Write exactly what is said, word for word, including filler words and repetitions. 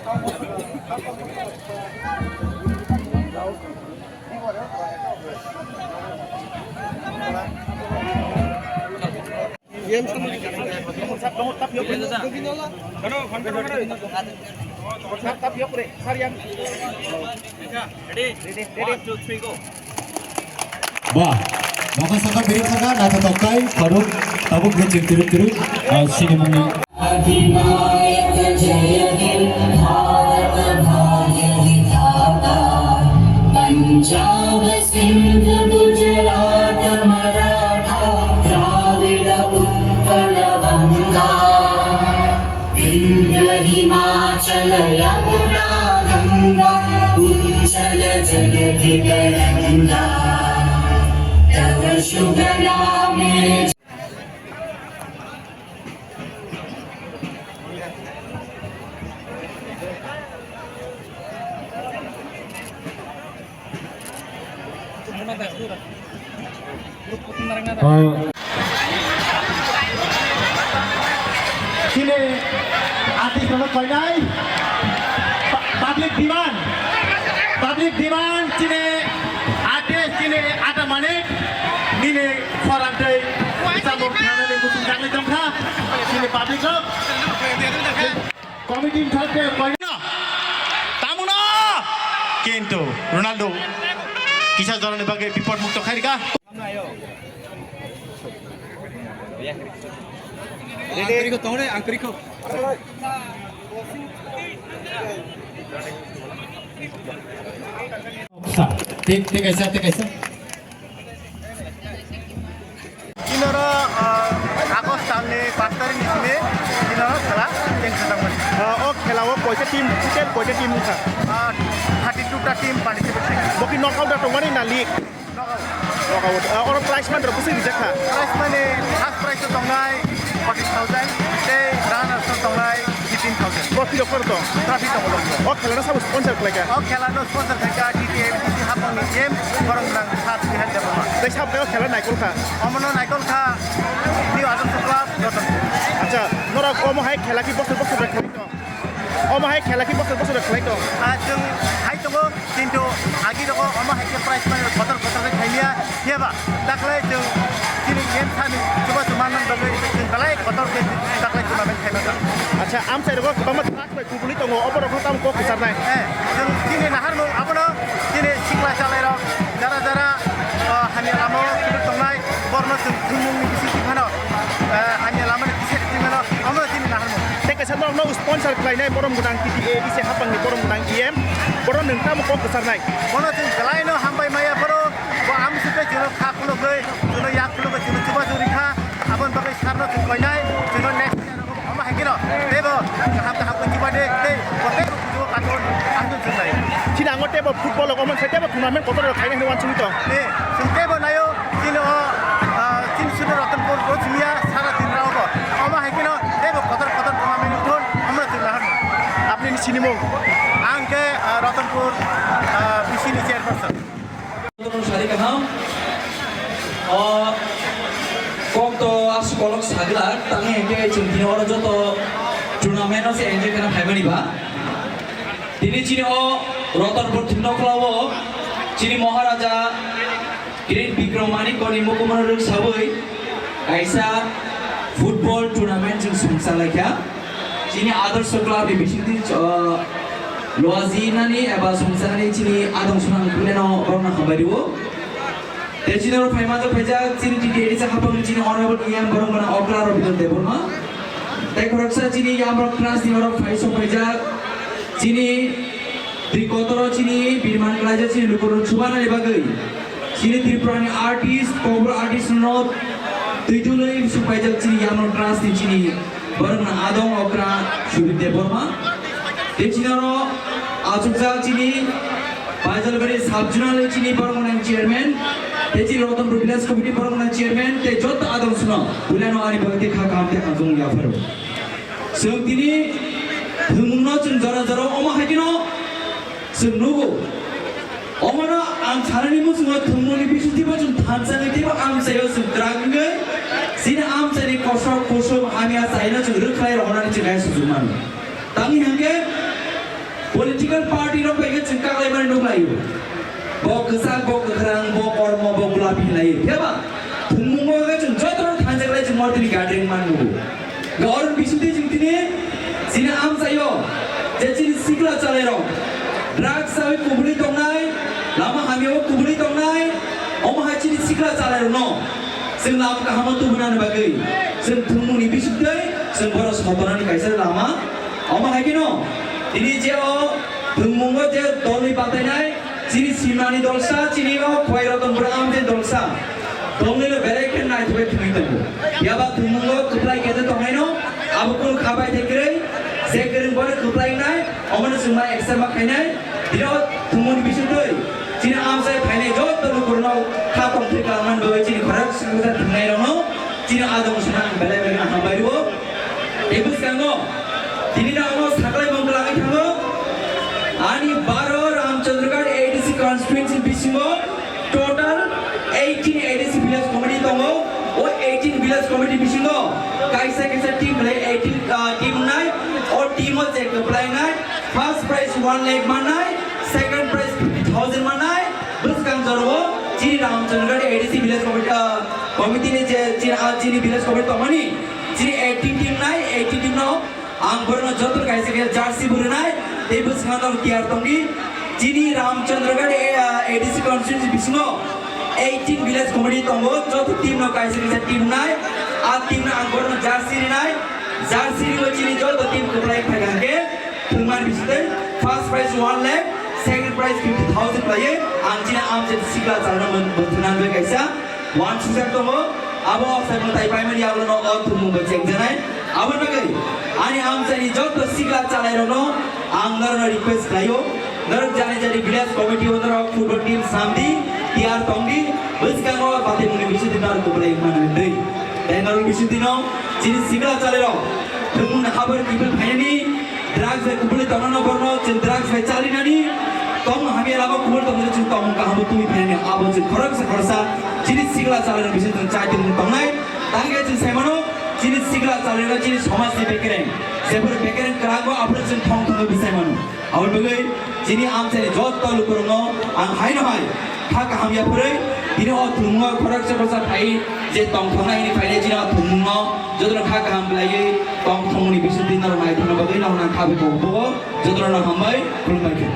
Ready? One, two, three, go. Ba, maka saka birik saka, nata tokai, paruk, tabuk gue ciri ciri, ah, sini mungni. अधिनायक जय हे भारत भाग्य विधाता, पंजाब सिंध गुजरात मराठा द्राविड़ उत्कल बंगा, विंध्य हिमाचल यमुना गंगा उच्छल जलधि तरंगा, तव शुभ नामे Chini artist no koinai. Pu-, public demand, public demand chini artist chini Ada Manik nini khorang tei samung thangnani muchung jagli tongkha chini public rok. Committee ni thangte koino. Tamuno! Kintu Ronaldo kisa jorani bagwi bipod mukto khairika. Ang kwrwikho, tongre, ang kwrwikho. Sa, tik, tik kaisa, tik kaisa. Chini oro, ah, August talni pash tarikni simi chini oro khela cheng khajakmani. Ah, o khela o koita team, total koita team wngkha? Ah, thirty two ta team participate khaikha. Bo khe knockout da tongmani na league? Knockout. Knockout. Ah, oro prize money rok bwswk rijak kha? Prize money first prize o tongnai forty thousand, tei runners o tongnai fifteen thousand. Trophy rok phano tong? Trophy tongo, tongo. O khela no sabo sponsor khlaikha? O khela no sponsor khlaikha T T A B T C Hapang ni team, borok nang Sir Srihari Debbarma. Tei sabo khe o khela naikol kha? Omono naikol kha New Adarsh Club, Ratanpur. Acha, norok omo hai khela ki bosor bosor bai khlai tong? Omo hai khela ki bosor bosor bai khlai tong? Ah, chwng hai tongo. Kintu agi rogo omo hai khe prize money kotor kotor khe khailiya, phiya ba daklai chwng chini E M sani chubachu manna bagwi chwng belai kotor khe daklai tournament khaimani. Acha, amchai rogo kwbangma drugs bai kubulwi tongo, obo rokno tamo kok kwcharnai? Eh, chwng chini naharmung abono chini sikla chalairok jara jara, ah, hamya lama o kiphil tongnai, borno chwng thwngmungni bisingtwi phano, eh, hamya lamani bisingtwi phano omo chini naharmung. Tei kaisa norokno sponsor khlainai borom gwnang T T A B C Hapangni borom gwnang E M, bono nwng tamo kok kwcharnai? Bono chwng belaino hambai maya, borok bo amsukhe chwngno kha khulugwi, chwngno yak khulugwi, chwngno chubachu rikha, aboni bagwi sirno chwng koinai, chwngno next year omo hai kheno teibo kaham kaham khe chubadi tei bo teibo bujibo patron ang chwng lai. Chini ango teibo football rok omo sai teibo tournament kotor rok khaina hinwi wansugwi tong. Eh, chwng teibo naio. Chini o, ah, chini sudu Ratanpur o chini ya sara Tripura o bo. Omo hai kheno teibo kotor kotor tournament wngthun, omo chwng nahar. Apni ni sinimung? Ang khe, ah, Ratanpur, ah, B C ni chairperson. Sari kaham. O kok to asuk kolok sagla, tangi hingke chwng tini oro joto tournament o se enjoy khana phaimani ba. Tini chini o Ratanpur thwngno khlawo, chini Maharaja Kirit Bikram Manik Koni mukumano rwk sawi kaisa football tournament chwng songcha laikha. Chini Adarsh Club ni bisingtwi, uh, loaji nani eba songcha nani chini adong sunang kuleno borokno hambai rwo. Tei chini oro phaima jok phaijak chini T T A D C hapang chini honorable E M borok gana Okra Robindra Debbarma. Tei khoroksa chini Yamrok Trans ni oro phai sok phaijak chini Twi kotoro chini birman klaijak chini lukurok chubanani bagwi. Chini Tripurani artist, Kokborok artist no twi tului supaijak chini Yamrok Trans ni chini borokno adong okra Sudip Debbarma. Tei chini oro achukjak chini Baijalbari sub zonal chini borokno chairman, tei chini Ratanpur village committee borokno chairman, tei joto adong suno puilano ani bagwi tei kha kaham tei hamjak yapharo. Chwng tini thwngmungno chwng jora jora omo hai kheno chwng nugo. Omono ang sanani muchungo thwngmungni bisingtwibo chwng thansa wngwi teibo amchaio chwng twrak wngwi chini amchaini kosok kusuk hamya chaino chwng rwkhlai rohornani chwng nai suchuk mano. Tamni hwnkhe Political party rok bai khe chwng kaklaimani nukhlaio. Bo kwchak, bo kwkhrang, bo kormo, bo gulapi hinlaio. Phiyaba thwngmungo khe chwng jotono thanjaklai chwng mortini gathering man nugo. Ga oro bisingtwi chwng tini chini amchaio je chini sikla chalairok drugs sawi kubuli tongnai, lama hamyao kubuli tongnai, omo hai chini sikla chalairokno chwng lama kahamo tubunani bagwi chwng thwngmungni bisingtwi chwng bono sotonani kaisa lama. Omo hai kheno tini je o thwngmungo je dolni batainai, chini simani dolsa, chini o Khwai Ratan Bura amjani dolsa, dolnino belai khe naithokbai thwngwi tongo. Phiya ba thwngmungo kwplai khe tongnaino, abo kunu kha bai thai kwrwi, je kwrwng bono kwplai wngnai, omono chwng ma accept ma khainai. Tini o thwngmungni bisingtwi chini amchai phainai joto lukurokno kha tongthwi kalangmani bagwi chini khorok swkang thwngnairokno chini adong sana ang belai belai hambai rwo. Tei bwskango tini no ano saklai mung kwlangwi thango. Ani baro Ramchandragarh A D C constituency bisingo total eighteen A D C village committee tongo. O eighteen village committee bisingo kaisa kaisa team le eighteen, ah, team nai. O team o je kwplai nai, first prize one lakh mannai, second prize fifty thousand mannai. Bwskang jora o chini Ramchandragarh A D C village committee, ah, committee ni je chini, ah, chini village committee tongmani, chini eighteen team nai, eighteen team no ang borokno joto kaisa kaisa jersey bo rwnai, tei bwskango tiyar tongdi. Chini Ramchandragarh A-, A D C constituency bisingo eighteen village committee tongo, joto team no kaisa kaisa team nai, a team no ang borokno jersey rwnai, jersey rwi chini joto team kwplai phai kha hwnkhe thwngmani bisingtwi first prize one lakh, second prize fifty thousand khlaiwi ang chini amchai sikla chalano bwthwna bagwi kaisa Wansukjak tongo, abo ofsai mwtai paimani yagulono o thwngmung bai chengjaknai. Aboni bagwi ani amchaini joto sikla chalairokno ang norokno request khlaio, norok jani jani village committee o norok football team samdi, tiyar tongdi, bwskango batimungni bisingtwi norok kwplai wngmani hwnwi. Tei norok bisingtwino chini sikla chalairok thwngmungni habor kiphil phainani, drugs bai kubuli tongnano borno chwng drugs bai chalinani, tongmung hamya lama kubuli tongmani chwng tongmung kaham bo twi phainani abo chwng khoroksa khoroksa chini sikla chalairok bising chwng chai tongmung tongnai. Tangkhe chwng saimano chini sikla chalairok chini somajni bekereng, jephuru bekereng kwrangbo aphuru chwng thong thongwi bwsai mano. Aboni bagwi chini amchaini joto lukurokno ang haino hai kha kaham yaphurwi tini o thwngmungo khoroksa khoroksa phai je tongthoknai hwnwi phainai chini o thwngmungno jotono kha kaham khlaiwi tongthokmungni bisingtwi norok naithokna bagwi norokno ang kha bai tongo. Jotono hambai, khulumbai khe.